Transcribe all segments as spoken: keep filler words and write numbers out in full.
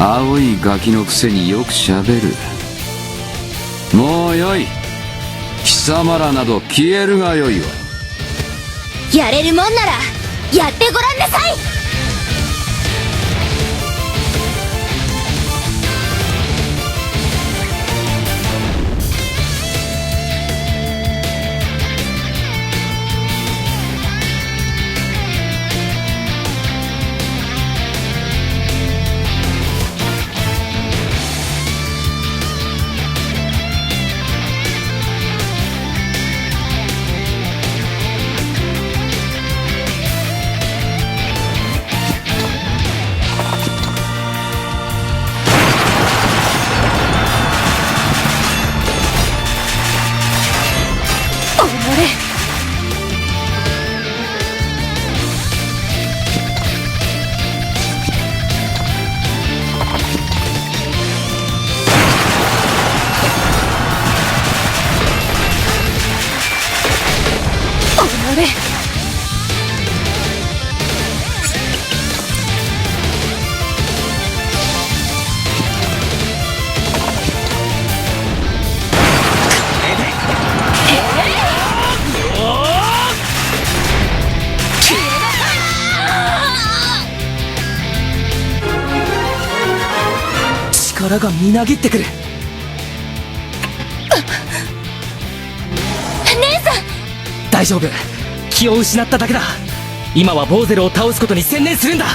青いガキのくせによくしゃべる。もうよい。貴様らなど消えるがよいわ。やれるもんなら、やってごらんなさい。おのれ。おのれ。力がみなぎってくる。 大丈夫。気を失っただけだ。今はボーゼルを倒すことに専念するんだ。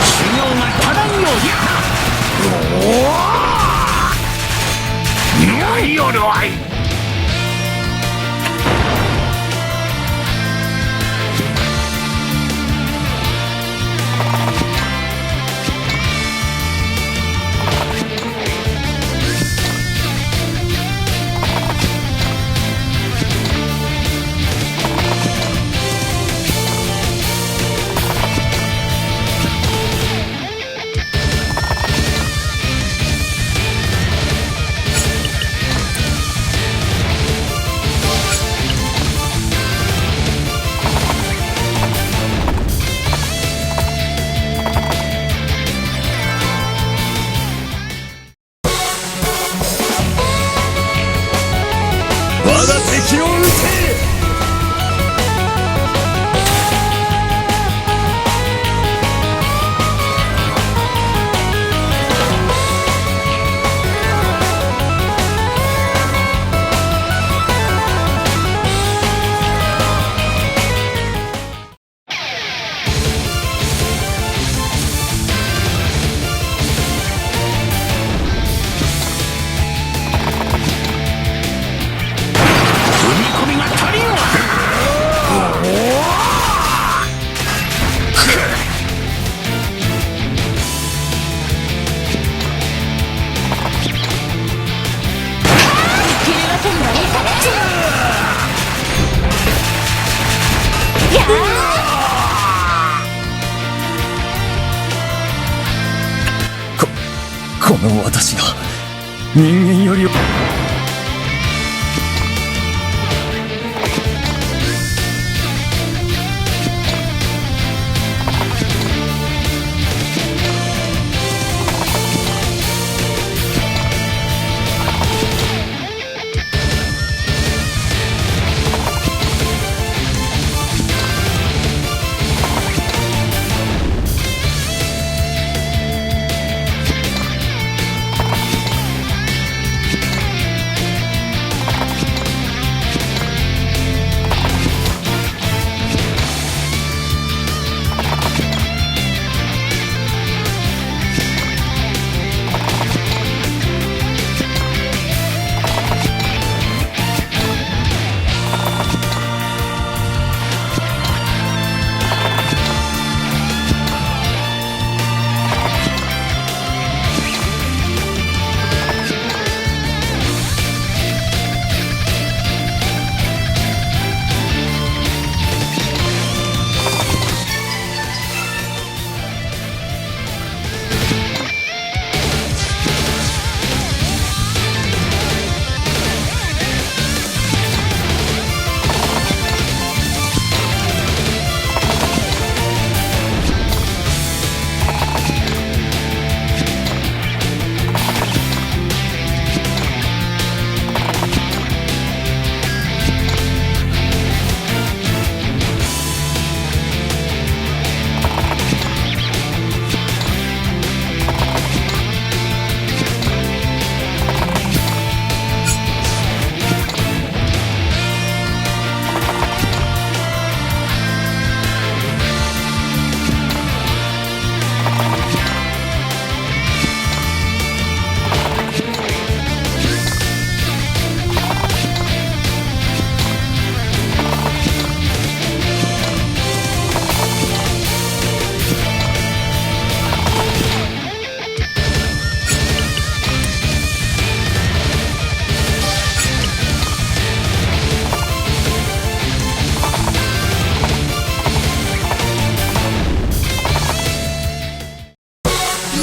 修行が足らんようじゃ。おお、何よるわい。私が人間より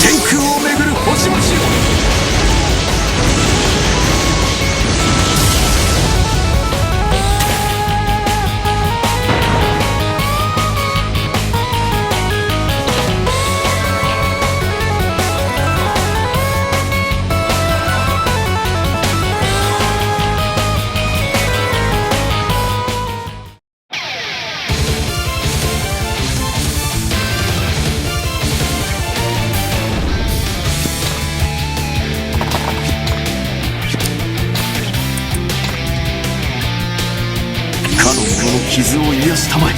天空を巡る星々よ。かの者の傷を癒したまえ。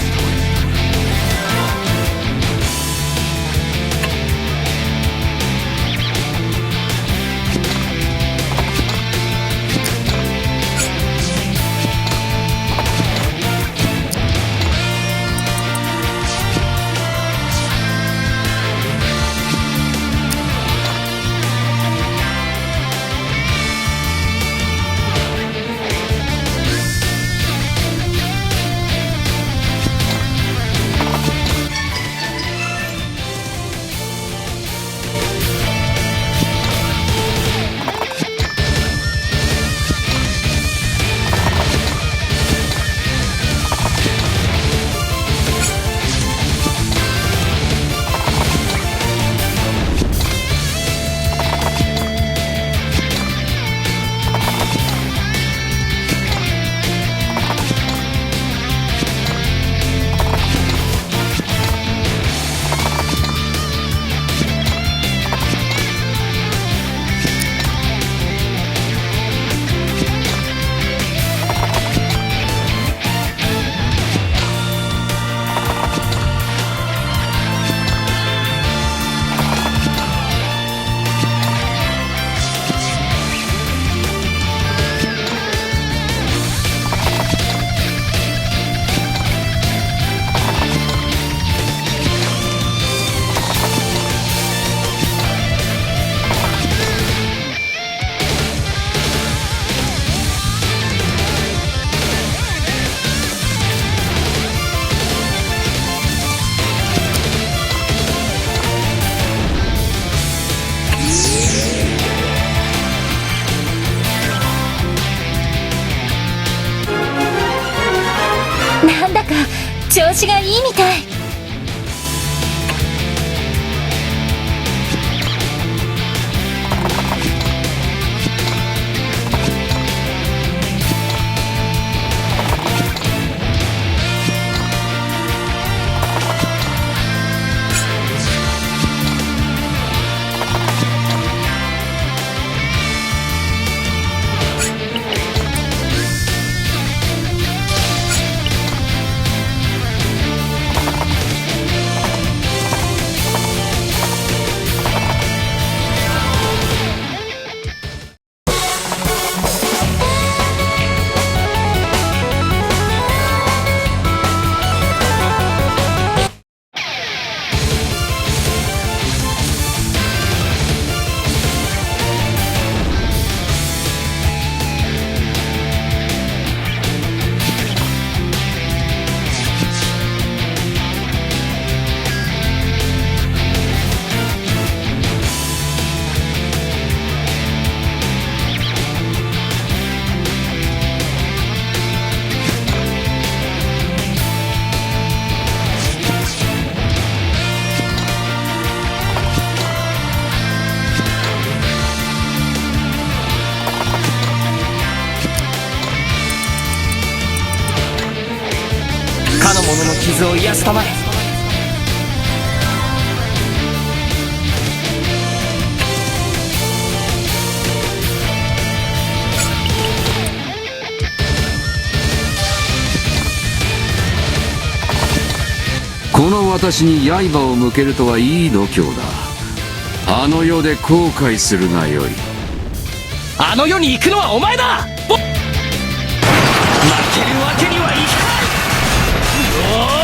を癒すたまえ。この私に刃を向けるとはいい度胸だ。あの世で後悔するがよい。あの世に行くのはお前だ。負けるわけにはいかない。うおー。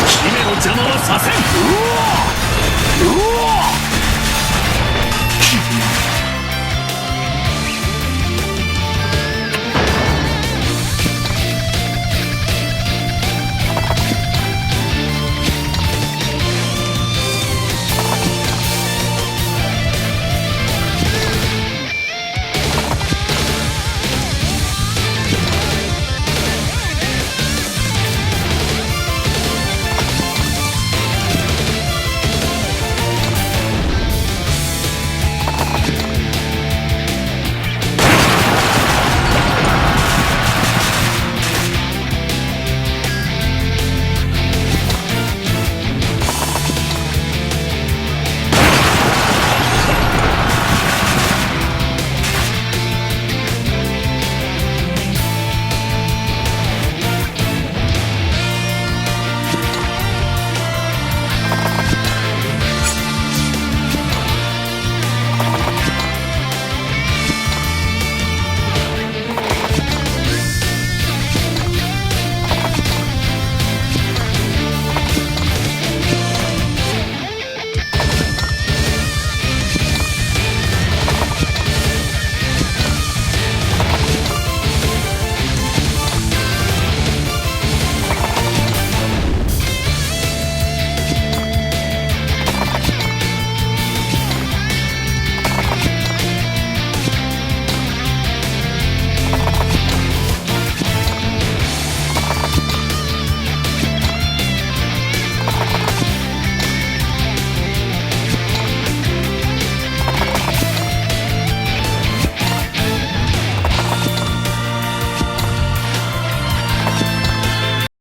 姫の邪魔はさせん。うおー。